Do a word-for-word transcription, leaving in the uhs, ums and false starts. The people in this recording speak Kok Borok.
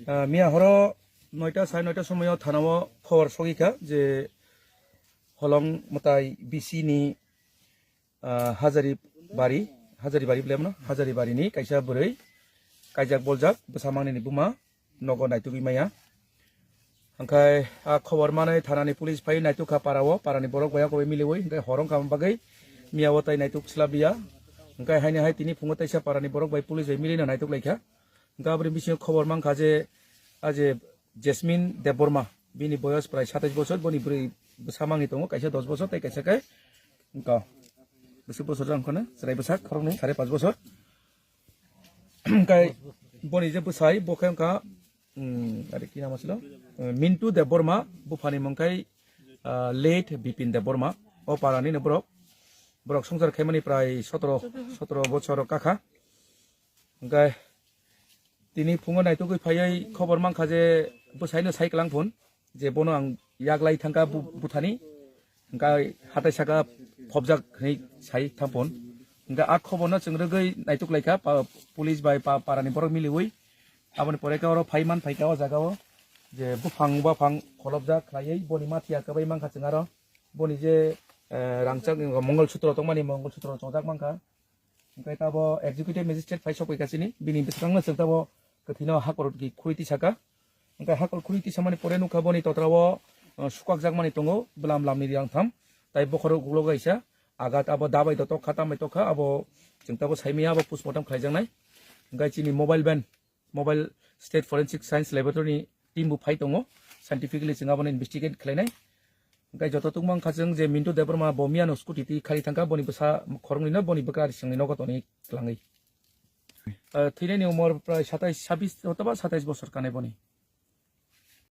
Ah, miya horo noita, sare noita somoyo thanao khobor sogwi kha je Holong mwtai B C ni, ah, Hajari bari, Hajari bari bwlai mano, Hajari bari ni kaisa bwrwi kaijak boljak bwsa mangni ni buma nogo naitugwi maya. Hwnkhe a khobor manwi thanani police phai naituk kha para o, para ni borok bai kok bai miliwi, hwnkhe hor wngkha bagwi miya o tai naituk slap liya. Hwnkhe haini hai tini phungo teisa para ni borok bai police bai milino naituk lai kha. Hwnkhe aboni bisingo khobor mankha je, a je Jasmine Debbarma, bini boyos prai satais bosor, boni bwrwi bwsa mangwi tongo, kaisa dos bosor tei kaisa khe wngkha bwswk bosor jang kheno chwrai bwsak khoroknwi sare pash bosor. Hwnkhe boni je bwsai bo khe wngkha, um, are ki nam asilo? Uh, Mintu Debbarma, buphani mung khai, uh, late Bipin Debbarma. O parani no borok, borok songchar khaimani prai sotoro, sotoro bosor kakha. Hwnkhe tini phungo naitugwi phaiwi khobor mankha je bwsaino sai kwlang phun je bono ang yaglai thangkha bu-, buthani, hwnkhe hatai saka phobjak hinwi sai thang phun. Hwnkhe a khoborno chwng rwgwi naituk laikha pa-, police bai pa-, parani borok miliwi. Aboni pore khe oro phai man phaikha o jagao je buphang baphang kholopjak khlaiwi boni mathiya kwbai mankha chwng aro boni je, eh, rangchak Mongol Sutro tongmani Mongol Sutro chongjak mankha. Hwnkhe tabo executive magistrate phai sokphaikha chini, bini bwskango chwng tabo kwthwino hakor ki khuri tisaka. Hwnkhe hakor khuri tisamani pore nukha boni totrao, uh, sukakjakmani tongo, bwlam lamni rang tham, tai bokhorok ulo kaisa, agat abo dabai do tokha, tambai tokha, abo chwng tabo saimaya, abo postmortem khlaijaknai. Hwnkhe chini mobile van, Mobile State Forensic Science Laboratory ni team bo phai tongo, scientifically chwng abono investigate khlainai. Hwnkhe joto tungma wngkha chwng je Mintu Debbarma bo miyano scooty twi khari thangkha, boni bwsa khoroknwino boni bwkra risingni nogo tonwi kwlangwi. Ah, thwinaini umor prai satais, sabis othoba satais bosor kanai boni.